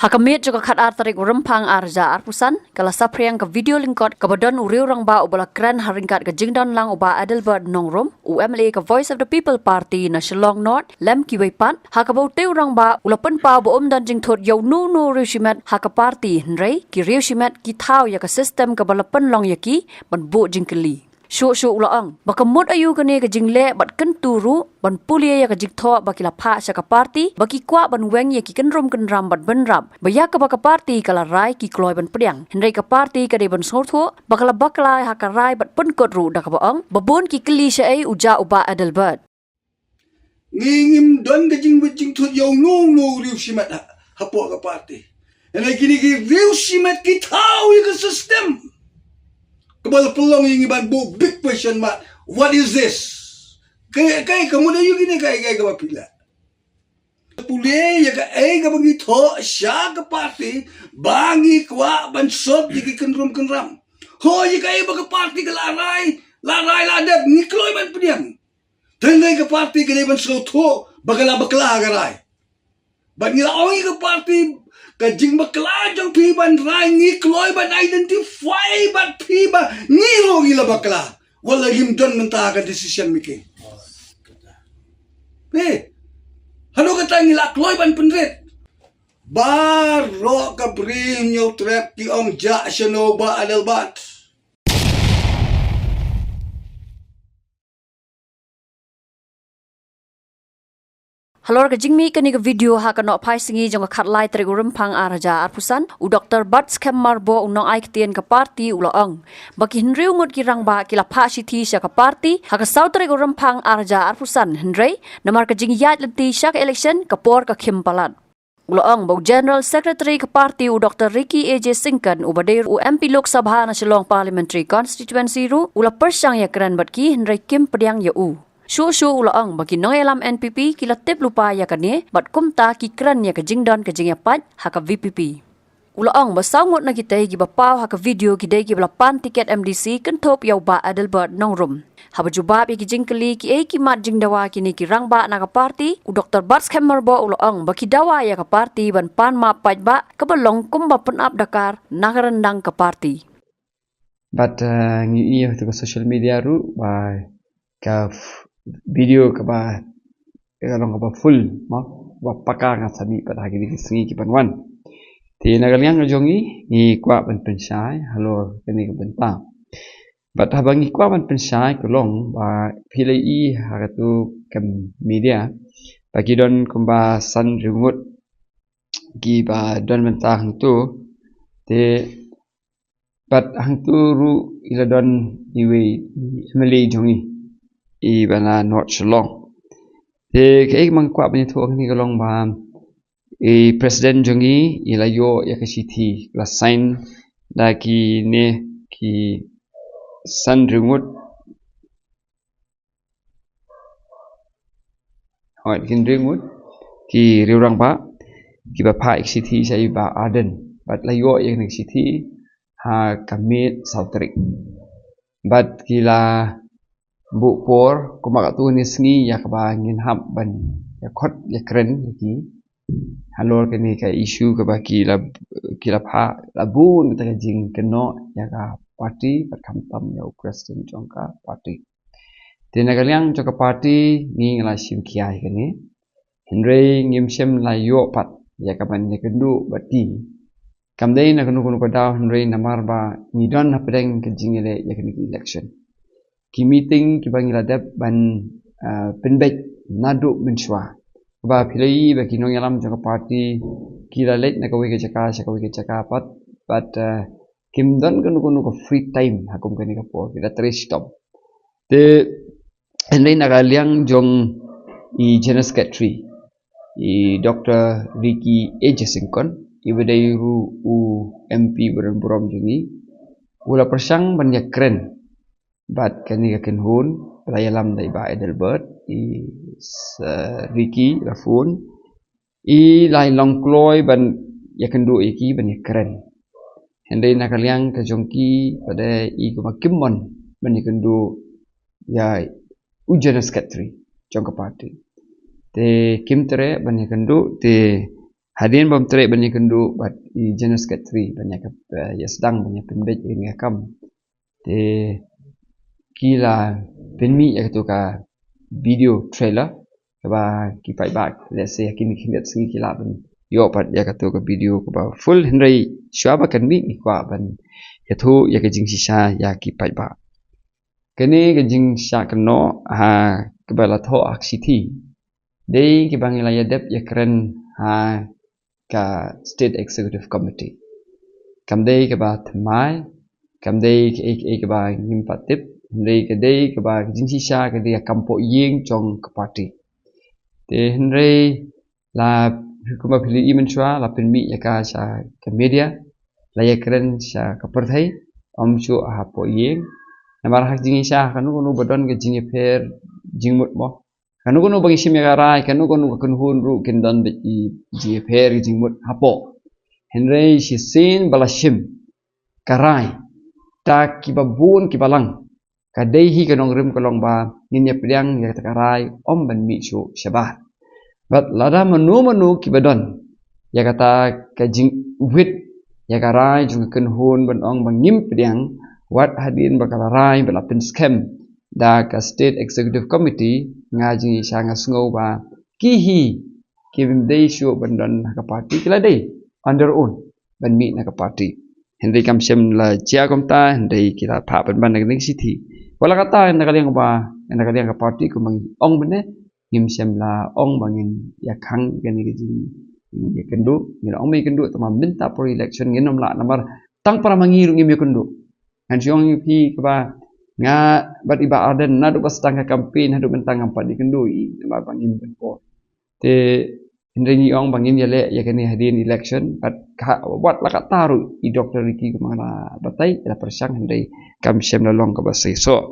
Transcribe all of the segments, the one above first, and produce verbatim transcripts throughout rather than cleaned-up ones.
Ha ka miet jong ka khatar tarik u Rymphang ar hajar arphew san, ka la saphriang ka video lyngkot kaba don u riew rangbah uba la kren ha ryngkat ka jingdon lang u Bah Adelbert Nongrum, u M L A ka Voice of the People Party na Shillong North, lem kiwei pat, ha kaba utei u rangbah u la pynpaw ba um don jingthut ïa uno uno u riew shimet ha ka party, hynrei ki riew shimet ki thaw ïa ka system kaba la pynlong ïa ki ban buh jingkylli. Shuh shuh u la ong ba ka mut aïu kane ka jingleh bad kyntu ruh ban pule ïa ka jingthoh ba ki la phah sha ka party ba ki kwah ban weng ïa ki kynrum kynram bad bynrap ba ïa kaba ka party ka la rai ki kloi ban pdiang. Hynrei ka party ka dei ban sngewthuh ba ka la bakla ha ka rai bad pynkut ruh da kaba ong ba bun ki kylli shaei u jah u Bah Adelbert. Ngi ngim don ka jingwit jingthut ïa uno uno u riew shimet ha, hapoh ka party. Hynrei kine ki riew shimet ki thaw ïa ka system kaba la pynlong ïa ngi ban buh big question mark. What is this? Kaei, kaei ka mut aïu kine, kaei, kaei kaba phi lah? Pule ïa kaei kaba ngi thoh sha ka party ba ngi kwah ban sot ïa ki kynrum kynram. Hooid, ïa kaei ba ka party ka la rai, la rai la dep, ngi kloi ban pdiang. Tang ïa ka party ka dei ban sngewthuh ba ka la bakla ha ka rai. Bad ngi la ong ïa ka party, ka jingbakla jong phi ban rai ngi kloi ban identify bad phi ba ngi ruh ngi la bakla. Wat la ngim don mynta ha ka decision making. Phi, haduh katta ngi la kloi ban pynrit. Baroh ka Bri Hynñiewtrep ki ong jah shano Bah Adelbert. Halor ka jingmih kane ka video ha ka nohphai sngi jong ka khatlai tarik u Rymphang ar hajar arphew san, u Doktor Batskhem Myrboh, u nongai ktien ka party, u la ong ba ki hynriew ngut ki rangbah ki la phah shithi sha ka party ha ka saw tarik u Rymphang ar hajar arphew san, hynrei namar ka jingïaid lynti sha ka election ka por ka khim palat. U la ong ba u General Secretary ka party, u Doktor Ricky A J Syngkon, uba dei u M P Lok Sabha na Shillong Parliamentary Constituency ruh u la pyrshang ïakren bad ki, hynrei kim pdiang ïa u. Shuh shuh u la ong ba ki nongïalam N P P ki la tip lypa ïa kane bad kumta ki kren ïa ka jingdon ka jingïapait ha ka V P P. U la ong ba saw ngut na kitei kiba paw ha ka video ki dei kiba la pan tiket M D C kynthup ïa u Bah Adelbert Nongrum. Haba jubab ïa ki jingkylli kiei ki mat jingdawa kine ki rangbah na ka party, u Doktor Batskhem Myrboh u la ong ba ki dawa ïa ka party ban pan map paidbah kaba long kumba pynap dakar na ka ryndang ka party. Bad, eh, ngi ïohi ha ka social media ruh ba ka f-, video kaba, ka long kaba full, mo, ba paka nga sa mih pat ha kine ki sngi ki ban wan. Te na ka liang ka jong ngi, ngi kwah ban pynshai halor kane ka bynta. Bad haba ngi kwah ban pynshai ka long ba phi la ïohi ha katu ka media ba ki don kumba san hynriew ngut kiba don mynta hangtu. Te bad hangtu ruh i la don iwei i M L A jong ngi, iba na North Shillong. Te kaei kaba nga kwah ban ïathuh hangne ka long ba i President jong ngi i la ïoh ïa ka shithi, la sign da kine ki san hynriew ngut. Hooid, ki hynriew ngut ki riew rangbah kiba phah ïa ka shithi sha i Bah Ardent. Bad la ïoh ïa kane ka shithi ha ka miet saw tarik. Bad ki la buh por kumba katto katne sngi ïa kaba ngin hap ban ïakhot ïakren ïa ki halor kane ka issue kaba ki la, ki la phah, la bun kata ka jingkynnoh ïa ka party bad khamtam ïa u President jong ka party. Te na ka liang jong ka party ngi la shim khia ïa kane. Hynrei ngim shym la ïoh pat ïa ka ban ïakynduh bad ki. Kam dei na kano kano ka daw, hynrei namar ba ngi don hapdeng ka jingïaleh ïa kane ka election. Ki meeting kiba ngi la dep ban, ah, pynbeit naduh mynshuwa. Kaba phi la ïohi ba ki nongïalam jong ka party ki la leit na kawei ka jaka sha kawei ka jaka pat, bad, ah, kim don kano kano ka free time ha kum kane ka por, ki la trei shitom. Te hynrei na ka liang jong i General Secretary, i Doktor Ricky A J Syngkon, iba dei ruh u M P ba don burom jong ngi, u la pyrshang ban ïakren bad kane ka kynhun ba la ïalam da i Bah Adelbert, i s-, Ricky la phone, i la long kloi ban ïakynduh ïa ki ban ïakren. Hynrei na ka liang ka jong ki pat i kumba kim mon ban ïakynduh ïa u General Secretary jong ka party. Te kim treh ban ïakynduh, te Hadien ba ym treh ban ïakynduh bad i General Secretary ban ïa ka, eh, ïa sdang ban ïa pynbeit ïa kane ka kam, te ki la pynmih ïa katu ka video trailer kaba ki paidbah, let's say, ha kine ki khyndiat sngi ki lah ban ïoh pat ïa katu ka video kaba full. Hynrei shuwa ba kan mih ngi kwah ban ïathuh ïa ka jingshisha ïa ki paidbah. Kane ka jingshah kynnoh ha kaba la thoh ha ka shithi dei kaba ngi la ïadep ïakren ha ka State Executive Committee. Kam dei kaba thymmai, kam dei kaei kaei kaba ngim pat tip, hynrei ka dei kaba ka jingshisha ka dei ka kam pohïing jong ka party. Te hynrei la, kumba phi la ïohi mynshuwa, la pynmih ïa ka sha ka media, la ïakren sha ka pyrthei, ym shuh ha pohïing. Namar ha ka jingshisha kano kano ba don ka jingïapher jingmut mo, kano kano ba ngi shim ïa ka rai, kano kano ka kynhun ruh kin don beit i jingïapher jingmut hapoh. Hynrei shisien ba la shim ka rai da kiba bun kiba lang, ka dei hi ka nongrim ka long ba ngin ïa pdiang ïa kata ka rai ym ban mih shuh shabar. Bad lada mano mano kiba don ïa kata ka jingwit ïa ka rai jong ka kynhun ban ong ba ngim pdiang, wat hadien ba ka la rai ba la pynskhem da ka State Executive Committee, nga jingshisha nga sngew ba ki hi kim dei shuh ban don ha ka party, ki la dei on their own ban mih na ka party. Hynrei kam shym la jia kumta, hynrei ki la phah pynban na ka shithi. Wat la katta na ka liang ba, na ka liang ka party kumba ngi ong mynne, ngim shym la ong ba ngin ïa khang kane ka jing, ngin ïa kynduh, ngin ong ba ïa kynduh, tangba mynta por election ngin ym lah namar tang para ma ngi ruh ngim ïa kynduh. Ngan shu ong ïa phi kaba nga bad i Bah Ardent naduh ba sdang ka campaign haduh mynta ngam pat ïa kynduh i, namar ba ngim pynpor. Te hynrei ngi ong ba ngin ïa leh ïa kane hadien election, bad ka, wat la katta ruh i Doctor Ricky kumba nga la batai, la pyrshang, hynrei kam shym la long kaba seisoh.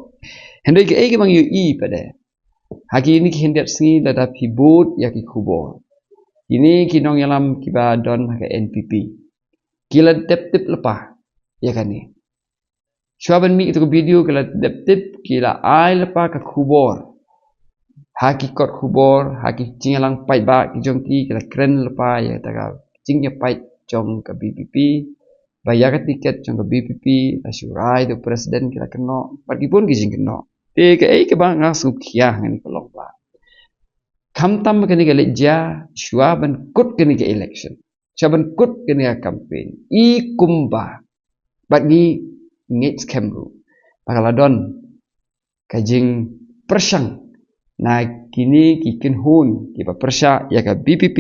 Hynrei kaei kaba ngi ïohi pat de, ha kine ki khyndiat sngi lada phi bud ïa ki khubor, kine ki nongïalam kiba don ha ka N P P ki la dep tip lypa ïa kane. Shuwa ban mih ïa katu ka video ki la dep tip, ki la ai lypa ka khubor ha ki kot khubor, ha ki jingïalang paidbah ki jong ki, ki la kren lypa ïa kata ka jingïapait jong ka V P P, ba ïa ka tiket jong ka V P P la shu rai da u president ki la kynnoh, bad ki bun ki jingkynnoh. Te kaei kaba nga sngewkhia hangne ka long ba khamtam kane ka leit jia shuwa ban kut kane ka election, shuwa ban kut kane ka campaign, i kumba bad ngi ngeit skhem ruh ba ka la don ka jingpyrshang na kine ki kynhun kiba pyrshah ïa ka V P P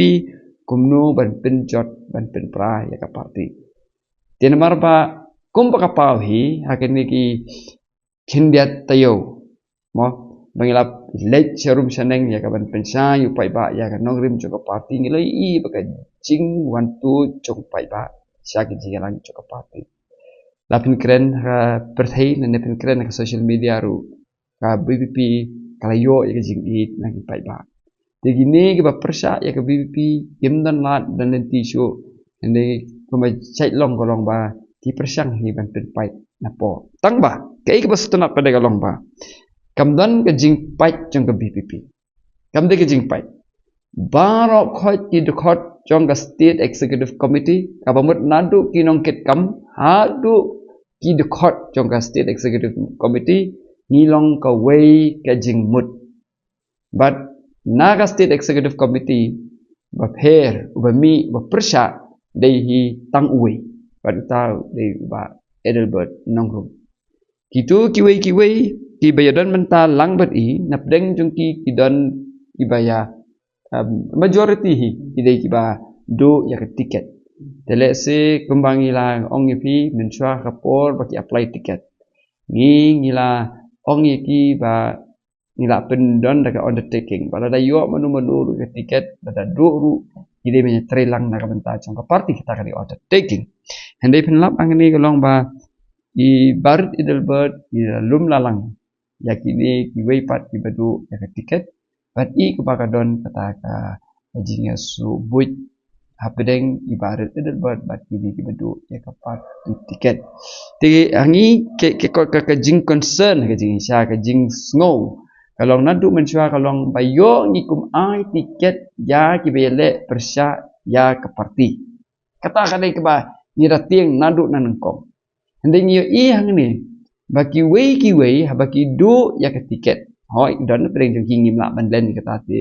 kumno ban pynjot ban pynpra ïa ka party. Te namar ba kumba ka paw hi ha kine ki khyndiat taïew, mo, ba ngi la leit sharum shaneng ïa ka ban pynshai u paidbah ïa ka nongrim jong ka party, ngi la ïohi ba ka jingwan tuid jong u paidbah sha ki jingïalang jong ka party. La pynkren ha ka pyrthei, lane pynkren ha ka social media ruh, ka V P P ka la ïoh ïa ka jingïeit na ki paidbah. Te kine kiba pyrshah ïa ka V P P kim don lad don lynti shuh. Hynrei kumba shait long ka long ba ki pyrshang hi ban pynpait na pdeng. Tangba kaei kaba sngewtynnat pat de ka long ba kam don ka jingpait jong ka V P P. Kam dei ka jingpait. Baroh khoit ki dkhot jong ka State Executive Committee, kaba mut naduh ki nongkitkam haduh ki dkhot jong ka State Executive Committee, ngi long kawei ka jingmut. Bad na ka State Executive Committee, ba pher, uba mih, uba pyrshah, dei hi tang uwei. Bad uta u dei u Bah Adelbert Nongrum. Kitu kiwei kiwei kiba ïadon mynta lang bad i, na pdeng jong ki ki don kiba ïa, um, majority hi ki dei kiba duh ïa ka tiket. Te lehse kumba ngi la ong ïa phi mynshuwa ka por ba ki apply tiket, ngi, ngi la ong ïa ki ba ngi la pyndon da ka undertaking ba lada ïoh mano mano ruh ka tiket, lada duh ruh, ki dei ban ïatrei lang na ka bynta jong ka party, kata ka dei undertaking. Hynrei pynlap hangne ka long ba i Bah Adelbert i la lum la lang ïa kine kiwei pat kiba duh ïa ka tiket. Bad i kumba ka don kata ka jingïasngewbha hapdeng i Bah Adelbert bad kine kiba duh ïa ka party tiket. Te hangne ka, ka, ka, ka jingconcern, ka jingshisha, ka jingsngew ka long naduh mynshuwa ka long ba ïoh ngi kum ai tiket ïa kiba ïaleh pyrshah ïa ka party. Kata ka dei kaba ngi da tieng naduh na nyngkong. Hynrei ngi ïohi hangne ba kiwei kiwei haba ki duh ïa ka tiket, hooid, don pdeng jong ki ngim lah ban len ïa kata te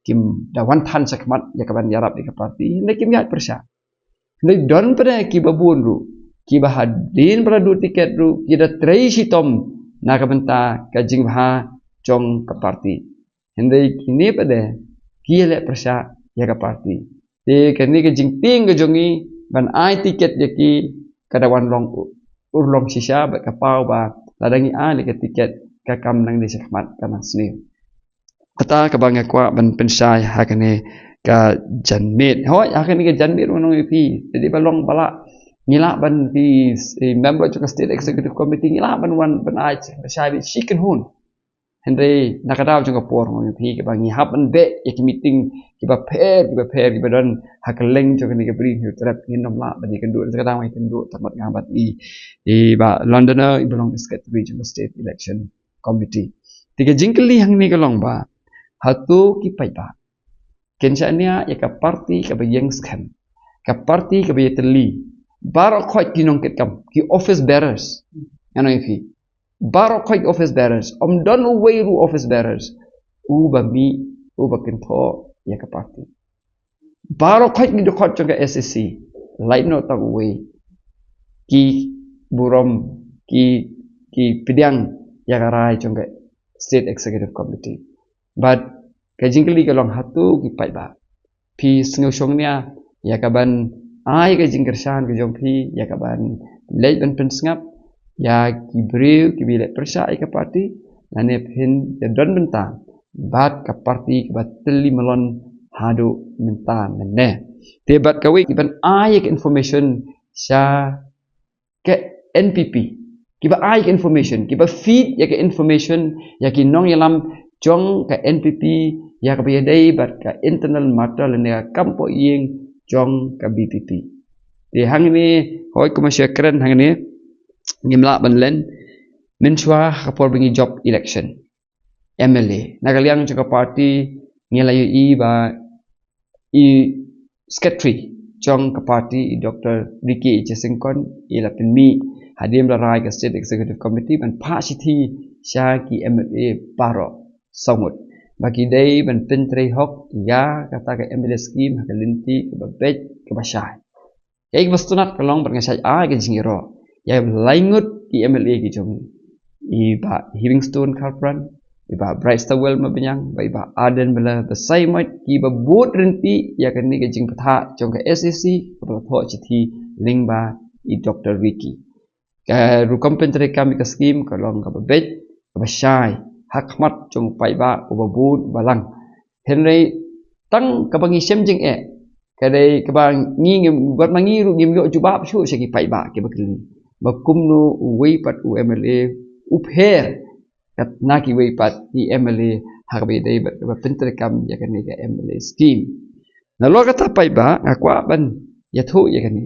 kim da wan than shakhmat ïa ka ban ïarap ïa ka party, hynrei kim ïaid pyrshah. Hynrei don pdeng kiba bun ruh kiba hadien ba la duh tiket ruh ki da trei shitom na ka bynta ka jingbha jong ka party. Hynrei kine pat de ki ïaleh pyrshah ïa ka party. Te kane ka jingtieng ka jong ngi ban ai tiket ïa ki ka da wan long u-, urlong shisha bad ka paw ba lada ngi ai ïa ka tiket ka kam nang dei shakhmat ka nang sniew. Kata kaba nga kwah ban pynshai ha kane ka janmiet. Hooid, ha kane ka janmiet, wat ong ïa phi, te dei ba long ba lah ngi lah ban phi, eh, member jong ka State Executive Committee ngi lah ban wan ban ai shai beit shi kynhun. Hynrei na ka daw jong ka por, wat ong ïa phi, kaba ngi hap ban beh ïa ki meeting kiba pher kiba pher kiba don ha kylleng jong kane ka Bri Hynñiewtrep, ngin ym lah ban ïakynduh. Te ka daw ïakynduh tang bad nga bad i, i Bah Londoner, iba long Secretary jong ka State Election Committee. Te ka jingkylli hangne ka long ba hato ki paidbah kin shaniah ïa ka party kaba ïeng skhem, ka party kaba ïatylli? Baroh khoit ki nongkitkam, ki office bearers, ngan ong ïa phi, baroh khoit office bearers, ym don uwei ruh office bearers uba mih, uba kynthoh ïa ka party. Baroh khoit ki dkhot jong ka S E C, lait noh tang uwei, ki burom, ki, ki pdiang ïa ka rai jong ka State Executive Committee. Bad ka jingkylli ka long, hato ki paidbah phi sngewshongnia ïa ka ban ai ka jingkyrshan ka jong phi, ïa ka ban leit ban pynsngap ïa ki briew kiba ïaleh pyrshah ïa ka party, lane phin ïadon bynta bad ka party kaba tylli myllon haduh mynta mynne? Te bad kawei, ki ban ai ïa ka information sha ka N P P, kiba ai ka information, kiba feed ïa ka information ïa ki nongïalam jong ka N P P ïa kaba ïadei bad ka internal matter lane ka kam poh ïing jong ka V P P. Te hangne, hooid, kumba shu kren hangne, ngim lah ban len mynshuwa ha ka por ba ngi jop election M L A. Na ka liang jong ka party ngi la ïohi ba i Secretary jong ka party, i Doctor Ricky H Syngkon, i la pynmih hadien ba la rai ka State Executive Committee ban phah shithi sha ki M L A baroh saw ngut ba ki dei ban pyntrei hok ïa kata ka M L A scheme ha ka lynti kaba beit kaba shai. Ïa kaba sngewtynnat ka long, bad nga shait ai ka jingïaroh ïa lai ngut ki M L A ki jong ngi, i Bah Heavingstone Kharpran, i Bah Brightstarwell Mabaniang, bad i Bah Ardent Miller, ba saimat kiba bud ryntih ïa kane ka jingbthah jong ka S E C kaba la thoh shithi lyngba i Doctor Ricky. Ka rukom pyntreikam ïa ka scheme ka long kaba beit, kaba shai ha khmat jong u paidbah uba bud uba lang. Hynrei tang kaba ngi shem jingeh ka dei kaba ngi ngim, wat ma ngi ruh ngim ïoh jubab shuh sha ki paidbah kiba kylli ba kumno uwei pat u M L A u pher kat na kiwei pat ki M L A ha kaba ïadei bad kaba pyntreikam ïa kane ka M L A scheme. Nalor kata, paidbah, nga kwah ban ïathuh ïa kane.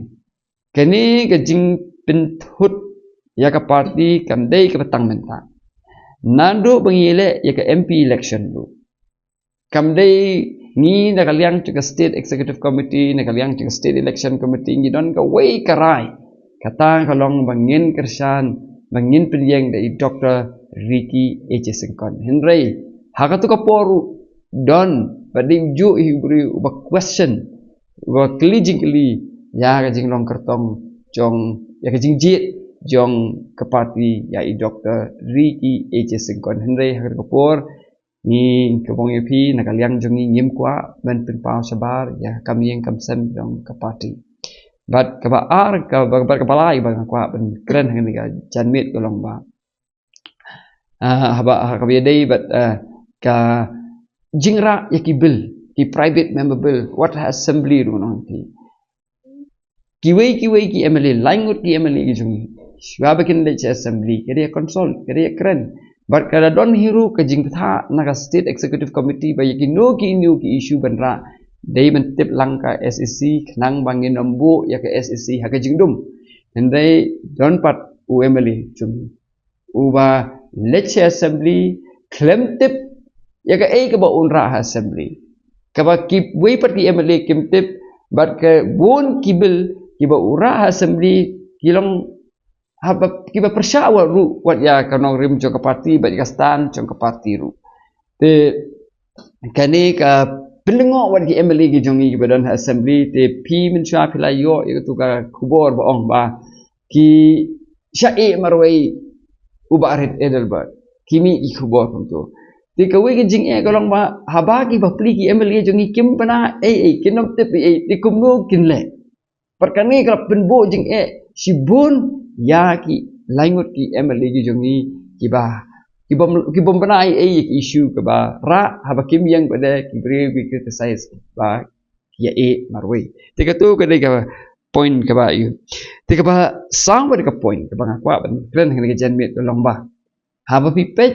Kane ka jingpynthut ïa ka party kam dei kaba tang mynta. Naduh ba ngi leh ïa ka M P election ruh, kam dei ngi na ka liang jong ka State Executive Committee, na ka liang jong ka State Election Committee, ngi don kawei ka rai, kata ka long ba ngin kyrshan, ba ngin pynïeng da i Doctor Ricky H Syngkon. Hynrei ha katu ka por ruh don ba dei juh hi u briew uba question, uba kylli jingkylli ïa ka jinglong kyrtong jong, ïa ka jingjied jong ka party ïa i Doctor Ricky H Syngkon. Hynrei ha katu ka por ngi, kaba ong ïa phi, na ka liang jong ngi ngim kwah ban pynpaw shabar ïa ka kam ïing kam sem jong ka party. Bad kaba ar, kaba, bad kaba lai ba nga kwah ban kren ha kane ka janmiet ka long ba, ah, haba, ha kaba ïadei bad, ah, ka jingrah ïa ki bill, ki private member bill, wat ha assembly ruh, ngan ong ïa phi, kiwei kiwei ki M L A, lai ngut ki M L A ki jong ngi, shuwa ba kin leit sha assembly, ka dei ïa consult, ka dei ïa kren. Bad ka la don hi ruh ka jingbthah na ka State Executive Committee ba ïa kino kino ki issue ban rah, dei ban tip lang ka S E C, khnang ba ngin ym buh ïa ka S E C ha ka jingdum. Hynrei don pat u M L A jong ngi uba leit sha assembly khlem tip ïa kaei kaba un rah ha assembly. Kaba kiwei pat ki M L A kim tip Bad ka bun ki bill kiba u rah ha assembly ki long haba kiba pyrshah wat ruh wat ïa ka nongrim jong ka party bad ïa ka stand jong ka party ruh. Te kane ka pynlyngngoh wat ki M L A ki jong ngi kiba don ha assembly, te phi mynshuwa phi la ïoh ïa katu ka khubor ba ong ba ki shah ïeh marwei u Bah Reed Adelbert. Ki mih ki khubor kumtu. Te kawei ka jingeh ka long ba haba ki bapli ki M L A jong ngi kim bana ei ei, kim nym tip ei ei, te kumno kin leh. Bad kane ka la pynbuh jingeh shibun ïa ki laingut ki M L A ki jong ngi kiba, ki bym, ki bym bana ei ei ïa ki issue kaba rah, haba kim ïeng pat de ki briew ki criticize ba ki ïa ïeh marwei. Te katu ka dei ka point kaba ïa. Te kaba saw pat ka point kaba nga kwah ban kren ha kane ka janmiet ka long ba haba phi peit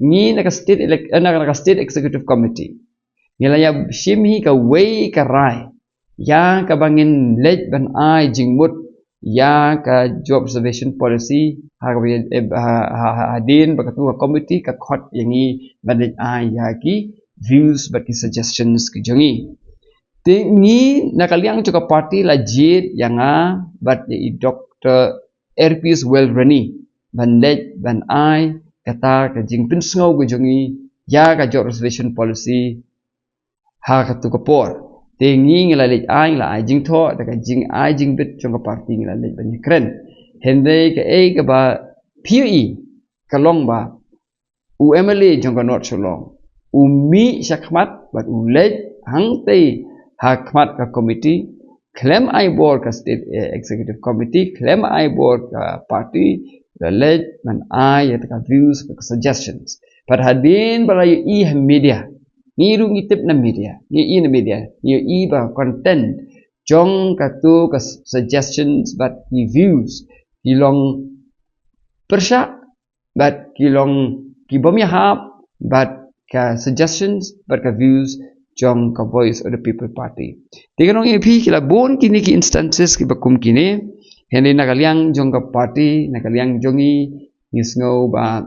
ngi na ka state elec-, eh, na ka state executive committee ngi la ïa shim hi kawei ka rai ïa kaba ngin leit ban ai jingmut ïa ka job reservation policy ha kaba, eh, ha, ha, ha, hadien ba katu ka committee ka khot ïa ngi ban leit ai ïa ki views bad ki suggestions ki jong ngi. Te ngi na ka liang jong ka party la jied ïa nga bad ïa i Doctor Erpis Welrani ban leit ban ai kata ka jingpynsngew ka jong ngi ïa ka job reservation policy ha katu ka por. Te ngi ngi la leit ai, ngi la ai jingthoh da ka jingai jingbit jong ka party, ngi la leit ban ïakren. Hynrei kaei kaba phi ïohi ka long ba u M L A jong ka North Shillong u mih sha khmat bad u leit hangtei ha khmat ka committee, khlem ai bor ka state, eh, executive committee, khlem ai bor ka party, u la leit ban ai ïa ka views, ka suggestions. Bad hadien ba la ïohi ha media, ngi ruh ngi tip na media, ngi ïohi na media, ngi ïohi ba content jong katu ka suggestions bad ki views ki long pyrshah bad ki long ki bym ïahap bad ka suggestions bad ka views jong ka Voice of the People Party. Te ka nong ïa phi ki la bun kine ki instances kiba kum kine. Hynrei na ka liang jong ka party, na ka liang jong ngi, ngi sngew ba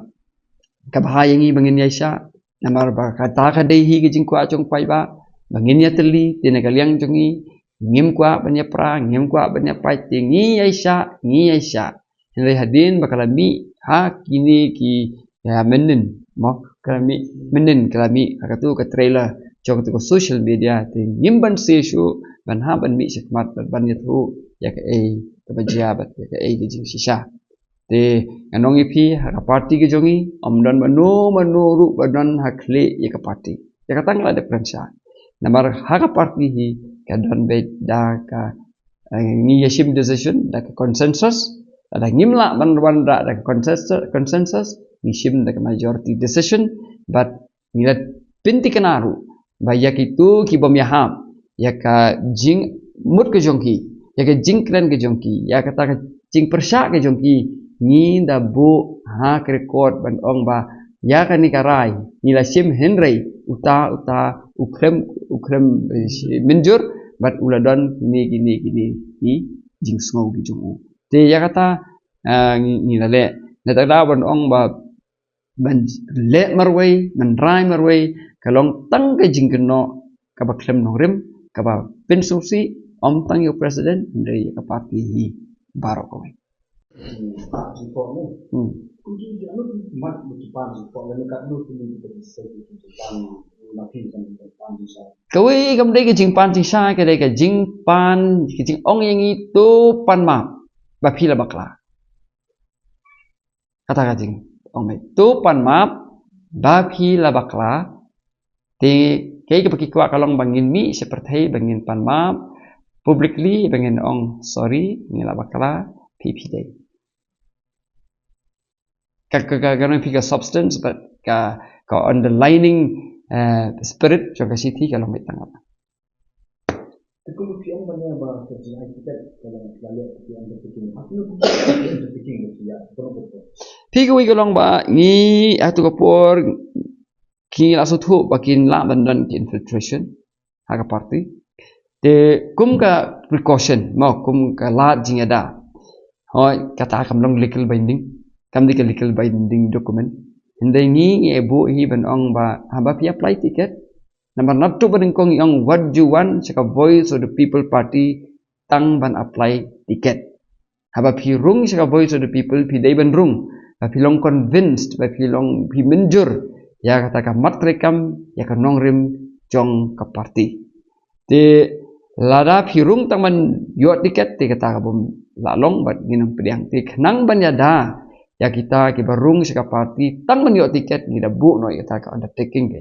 ka bha ïa ngi ba ngin ïaishah. Namar ba kata ka dei hi ka jingkwah jong paidbah ba ngin ïatylli, te na ka liang jong ngi ngim kwah ban ïapra, ngim kwah ban ïapait, te ngi ïaishah, ngi ïaishah. Hynrei hadien ba ka la mih ha kine ki, ïa, mynnin, mo, ka la mih mynnin, ka la mih ha katu ka trailer jong katu ka social media, te ngim banse shuh ban hap ban mih shakhmat ban, ban ïathuh ïa kaei kaba jia bad ïa kaei ka jingshisha. Te nga ong ïa phi, ha ka party ka jong ngi ym don mano mano ruh ba don ha khlieh ïa ka party. Ïa kata nga la dep kren sha. Namar ha ka party hi ka don beit da ka, eh, ngi ïa shim decision da ka consensus. Lada ngim lah ban wanrah da ka consensus, consensus, ngi shim da ka majority decision, bad ngi la pynthikna ruh ba ïa kitu ki bym ïahap ïa ka jingmut ka jong ki, ïa ka jingkren ka jong ki, ïa kata ka jingpyrshah ka jong ki, ngi da buh ha ka record ban ong ba ïa kane ka rai ngi la shim, hynrei uta uta u khlem, u khlem, eh, mynjur bad u la don kine kine kine ki jingsngew ki jong u. Te ïa kata, ah, ngi, ngi la leh. Nangta da ban ong ba ban leh marwei, ban rai marwei ka long tang ka jingkynnoh kaba khlem nongrim, kaba pynsngewsih ym tang ïa u president hynrei ïa ka party hi baroh kawei. Hmm. Kawei kam dei ka jingpan jingshai, ka dei ka jingpan, ka jingong ïa ngi to pan map ba phi la bakla. Kata ka jingong, to pan map ba phi la bakla. Te kaei kaba ki kwah ka long ba ngin mih sha pyrthei ba ngin pan map publicly ba ngin ong sorry, ngi la bakla, phi phi dei. Ka, ka, ka, ka long phi ka substance, but ka, ka underlining, eh, spirit jong ka shithi ka long beit tang. Phi kawei ka long ba ngi ha tu ka por ki la sngewthuh ba kin lah ban don ki infiltration ha ka party. Te kum ka precaution, mo, kum ka lad jingïada. Hooid, kata kam long legal binding, kam dei ka legal binding document. Hynrei ngi ngi buh hi ban ong ba haba phi apply ticket, Namar naduh ba nyngkong ngi ong wat ju wan sha ka Voice of the People Party tang ban apply ticket. Haba phi rung sha ka Voice of the People, phi dei ban rung ba phi long convinced, ba phi long, phi mynjur ïa kata ka mat treikam, ïa ka nongrim jong ka party. Te lada phi rung tang ban ïoh ticket, te kata ka bym lah long, bad ngin ym pdiang. Te khnang ban ïada ïa kita kiba rung sha ka party tang ban ïoh ticket, ngi da buh noh ïa kata ka undertaking, ka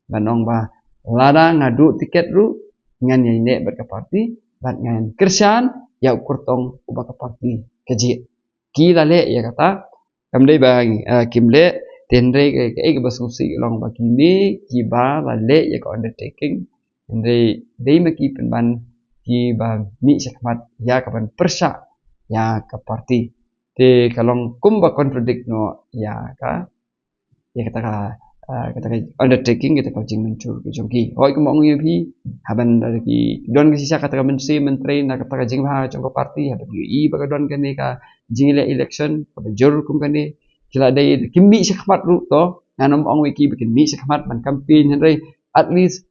ban ong ba lada nga duh ticket ruh, ngan ïaineh bad ka party, bad ngan kyrshan ïa u kyrtong uba ka party ka jied. Ki la leh ïa kata, kam dei ba, eh, kim leh, te hynrei ka, ka, eh, kaba sngewsih long ba kine kiba la leh ïa ka undertaking, hynrei dei ma ki pynban kiba mih shakhmat ïa kaban pyrshah ïa ka party. Te ka long kumba contradict noh ïa ka, ïa kata ka, ah, kata ka undertaking, kata ka jingmynjur ka jong ki. Hooid, kumba ong ïa phi, haban da ki don ka shisha kata ka mynsiem myntrei na kata ka jingbha jong ka party, haban ïohi ba ka don kane ka jingïaleh election kaba jur kum kane, ki la dei da kim mih shakhmat ruh, to ngan ym ong ïa ki ba kin mih shakhmat ban campaign, hynrei at least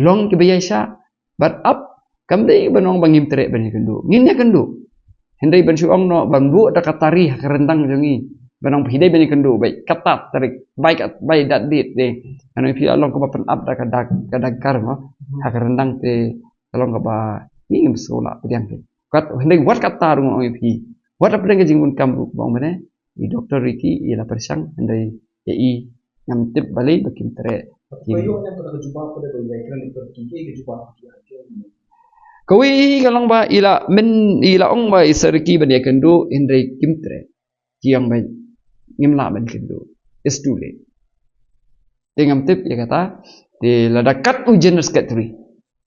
long kiba ïaishah. Bad ap, kam dei ban ong ba ngim treh ban ïakynduh, ngin ïakynduh. Hynrei ban shu ong noh ban buh da ka tari ha ka ryndang jong ngi, ban ong phi dei ban ïakynduh, bai kata tarik, bai kat, bai dat date de. Ngan ong ïa phi, la long kumba pynap da ka dak, ka dak kar mo ha ka ryndang, te ka long kaba ngi ngim sngewlah pdiang te. Kat, hynrei wat kata ruh ngan ong ïa phi, wat la pdiang ka jingbun kam ruh, ba ong mynne i Doctor Ricky i la pyrshang, hynrei ïa i ngam tip balei ba kim treh. Kim. Kawei ka long ba i la myn, i la ong ba i Sir Ricky ban ïakynduh, hynrei kim treh. Ki ong ba ngim lah ban kynduh, it's too late. Te ngam tip ïa kata, te lada kat u General Secretary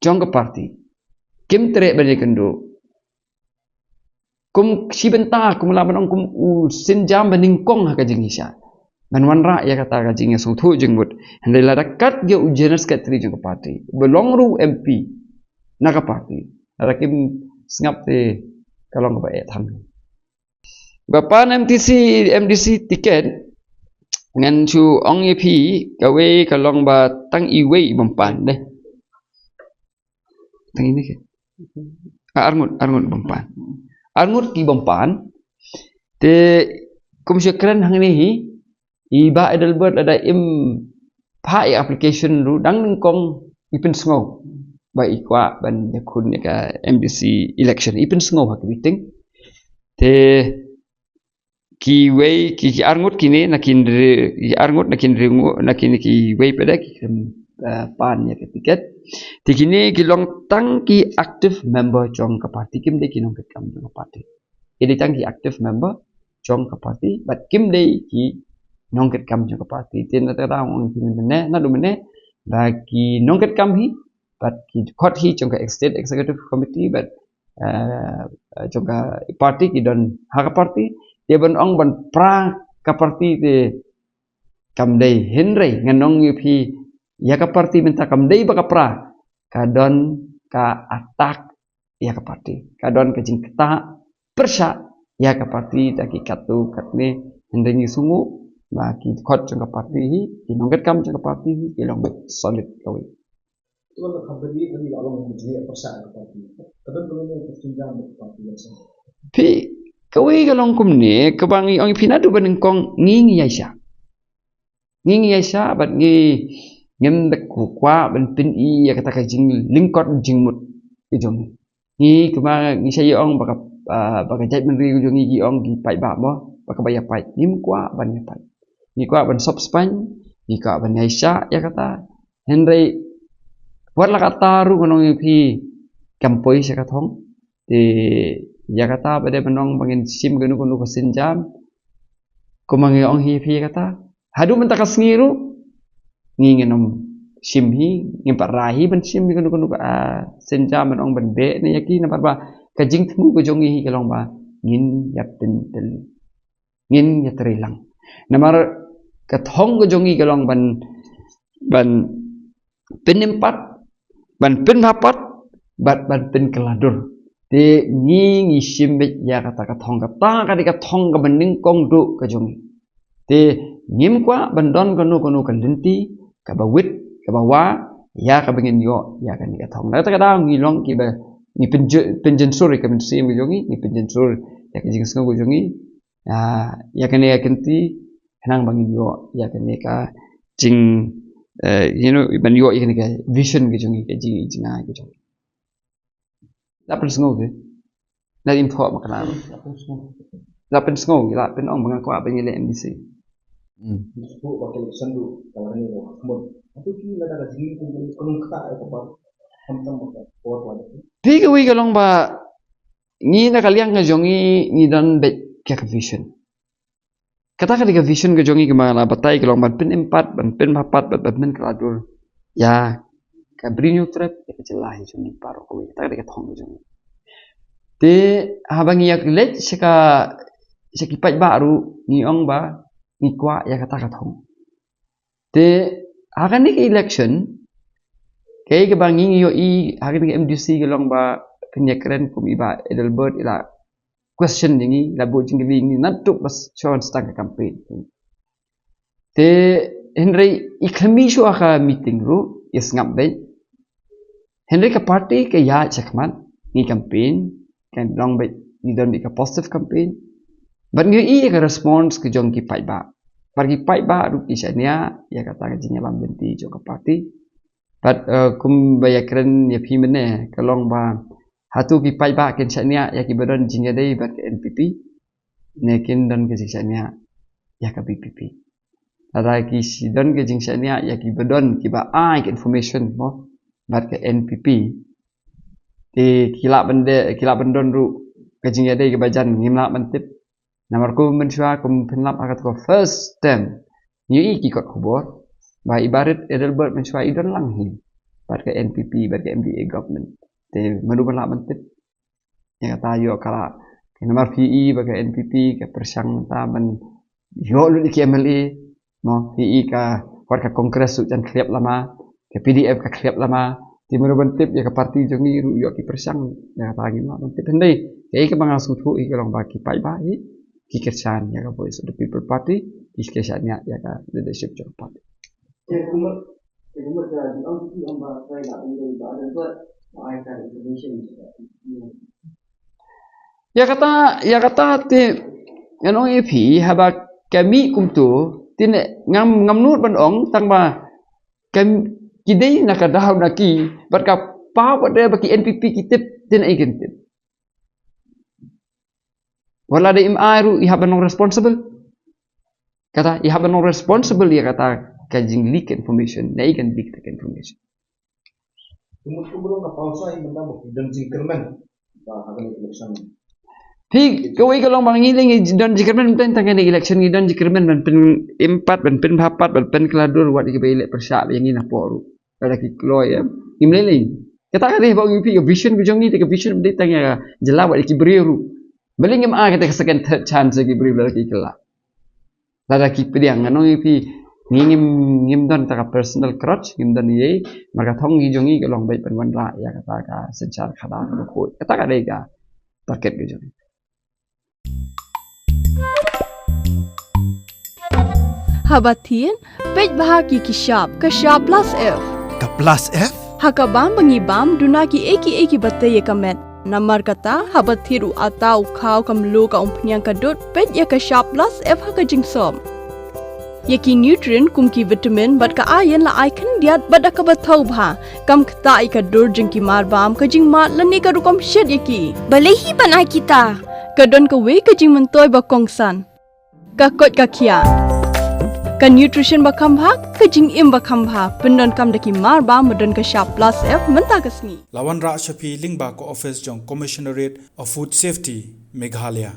jong ka party kim treh ban ïakynduh, kum shi bynta, kum lah ban ong kum u sienjam ba nyngkong ha ka jingïaishah ban wanrah ïa kata ka jingïasngewthuh jingmut. Hynrei lada kat ïa u General Secretary jong ka party, ba long ruh u M P na ka party, lada kim sngap te ka long kaba eh than. Ba pan M D C, M D C ticket, ngan shu ong ïa phi, kawei ka long ba tang iwei i bym pan de. Tang ine ke. Ah, arngut, arngut bym pan. Arngut ki bym pan. Te kum shu kren hangne hi, i Bah Adelbert lada im phah ïa application ruh dang nyngkong i pynsngew ba i kwah ban ïakhun ïa ka M D C election, i pynsngew ha ki meeting. Te kiwei, ki, ki arngut kine, na kin ri-, ki arngut na kin ri-, na kin kiwei pat de ki, eh, pan ïa ka ticket. Te kine ki long tang ki active member jong ka party, kim dei ki nongkitkam jong ka party. Ki dei tang ki active member jong ka party, bad kim dei ki nongkitkam jong ka party. Te na kata ka daw ong ïa phi mynne, naduh mynne ba ki nongkitkam hi, bad ki khot hi jong ka State Executive Committee, bad, eh, jong ka party, ki don ha ka party. Te ban ong ban pra ka party te kam dei, hynrei ngan ong ïa phi, ïa ka party mynta kam dei ba ka pra, ka don ka attack ïa ka party, ka don ka jingktah pyrshah ïa ka party da ki katto katne. Hynrei ngi sngew ba ki khot jong ka party hi, ki nongkitkam jong ka party hi, ki long beit solid kawei. Phi, kawei ka long kumne, kaba ngi ong ïa phi naduh ba nyngkong ngi ngi ïaishah. Ngi ngi ïaishah bad ngi ngim da kwah ban pyni ïa kata ka jinglyngkot jingmut ka jong ngi. Ngi kumba ngi shait ïa ong ba ka, ah, ba ka jaitbynriew ka jong ngi ki ong ki paidbah mo, ba kaba ïa pait. Ngim kwah ban ïa pait. Ngi kwah ban sop spaiñ, ngi kwah ban ïaishah ïa kata. Hynrei wat la katta ruh ngan ong ïa phi kam poi sha ka thong. Te ïa kata ba dei ban ong ba ngin shim kano kano ka sienjam, kumba ngi ong hi ïa phi ïa kata, haduh mynta ka sngi ruh ngi ngin ym shim hi, ngim pat rai hi ban shim hi kano kano ka, ah, sienjam ban ong ban beh ne ïa ki, namar ba ka jingthmu ka jong ngi hi ka long ba ngin ïa pyntyllun, ngin ïa trei lang. Namar ka thong ka jong ngi ka long ban, ban pynïmpat, ban pynbhapat, bad ban pynkylla dur. Te ngi ngi shim beit ïa kata ka thong, kata ka dei ka thong kaba nyngkong duh ka jong ngi. Te ngim kwah ban don kano kano ka lynti kaba wit, kaba wah, ïa kaba ngin ïoh ïa kane ka thong. Na kata ka daw ngi long kiba ngi pynjynsur ïa ka mynsiem ka jong ngi, ngi pynjynsur ïa ka jingsngew ka jong ngi ïa kane ka kynti, khnang ba ngin ïoh ïa kane ka jing, you know, ban ïoh ïa kane ka vision ka jong ngi, ka jing, jing ai ka jong ngi. La pynsngew ki, la im thoh ma ka la, la pynsngew ki, la pynong ba nga kwah ba ngi leh MDC. Phi, kawei ka long ba ngi na ka liang ka jong ngi, ngi don beit ka vision. Kata ka dei ka vision ka jong ngi, kaba nga la batai ka long ban pynim pat, ban pynbha pat, ban pynkylla dur ïa ka Bri Hynñiewtrep, ïa ka jylla hi jong ngi baroh kawei. Kata ka dei ka thong ka jong ngi. Te haba ngi ïa leit sha ka, sha ki paidbah ruh ngi ong ba ngi kwah ïa kata ka thong. Te ha kane ka election, kaei kaba ngi ïohi ha kane ka MDC ka long ba phin ïakren kum i Bah Adelbert i la question ïa ngi, la buh jingkylli ïa ngi naduh ba shon sdang ka campaign. Te hynrei i khlem mih shuh ha ka meeting ruh, i sngap beit. Hynrei ka party ka ïaid shakhmat, ngi campaign, ka long beit, ngi don beit ka positive campaign. Bad ngi ïohi ïa ka response ka jong ki paidbah. Bad ki paidbah ruh ki shaniah ïa kata ka jingïalam lynti jong ka party. Bad, eh, kumba ïakren ïa phi mynne, ka long ba hato ki paidbah kin shaniah ïa kiba don jingïadei bad ka NPP, ne kin don ka jingshaniah ïa ka VPP. Lada ki don ka jingshaniah ïa kiba don, kiba ai ka information mo bad ka NPP, te ki lah ban de, ki lah ban don ruh ka jingïadei kaba jan, ngim lah ban tip. Namar kum mynshuwa, kum phin lap ha kata ka first term, ngi ïohi ki kot khubor ba i Bah Adelbert mynshuwa i don lang hi bad ka NPP, bad ka MDA government. Te mano ba lah ban tip ïa kata, ïoh ka lah. Namar phi i ba ka NPP ka pyrshang mynta ban ïoh lut ïa ki MLA, mo, phi i ka, wat ka Congress ruh jan khlieh lama, ka PDF ka khlieh lama. Te mano ban tip, ïa ka party jong ngi ruh ïoh ki pyrshang, ïa kata ngim lah ban tip. Hynrei kaei kaba nga sngewthuh hi ka long ba ki paidbah hi ki kyrshan ïa ka Voice of the People Party, ki kyrshan ïa, ïa ka leadership jong ka party. Ïa kata, ïa kata te ngan ong ïa phi, haba ka mih kumto, te ne ngam, ngam nud ban ong, tang ba ka, ki dei na ka daw na ki, bad ka paw, bad ba ki NPP ki tip, te ne ai kin tip. Wat la dei im ai ruh, i hap ban long responsible. Kata, i hap ban long responsible ïa kata ka jing leak information, ne i kan leak ka information. Phi, kawei ka long ba ngi lei ngi don jingkyrmen mynta tang kane election, ngi don jingkyrmen ban pynim pat, ban pynbha pat, ban pynkylla dur wat ïa kiba ïaleh pyrshah ïa ngi napoh ruh. Lada ki kloi, em, ngim lei lei. Kata ka dei ba ngi, phi, ka vision ka jong ngi, te ka vision dei tang ïa ka jylla wat ïa ki briew ruh. Balei ngim ai kata ka second, third chance ïa ki briew lada ki kylla. Lada ki pdiang, ngan ong ïa phi, ngi ngim, ngim don kata ka personal grudge, ngim don ei ei, namar ka thong ka jong ngi ka long beit ban wanrah ïa kata ka synshar khadar kaba khuid. Kata ka dei ka target ka jong ngi. Haba thied, peit bha ïa ki shap, ka shap plus F. Ka plus F? Ha ka bam ba ngi bam, duna kiei kiei kiba tei ïa ka met. Namar kata, haba thied u atta, u khaw, ka mluh, ka umphniang, ka dud, peit ïa ka shap plus F ha ka jingsop. Ïa ki nutrient kum ki vitamin bad ka iron la ai khyndiat bad da kaba thew bha. Kam ktah ïa ka dur jong ki mar bam, ka jingmad lane ka rukom shet ïa ki. Balei hi ban ai kita? Ka don kawei ka jingmyntoi ba kongsan. Ka koit ka khiah. Ka nutrition ba kham bha, ka jingim ba kham bha. Pyndonkam da ki mar bam ba don ka shap plus F mynta ka sngi. La wanrah sha phi lyngba ka office jong Commissionerate of Food Safety, Meghalaya.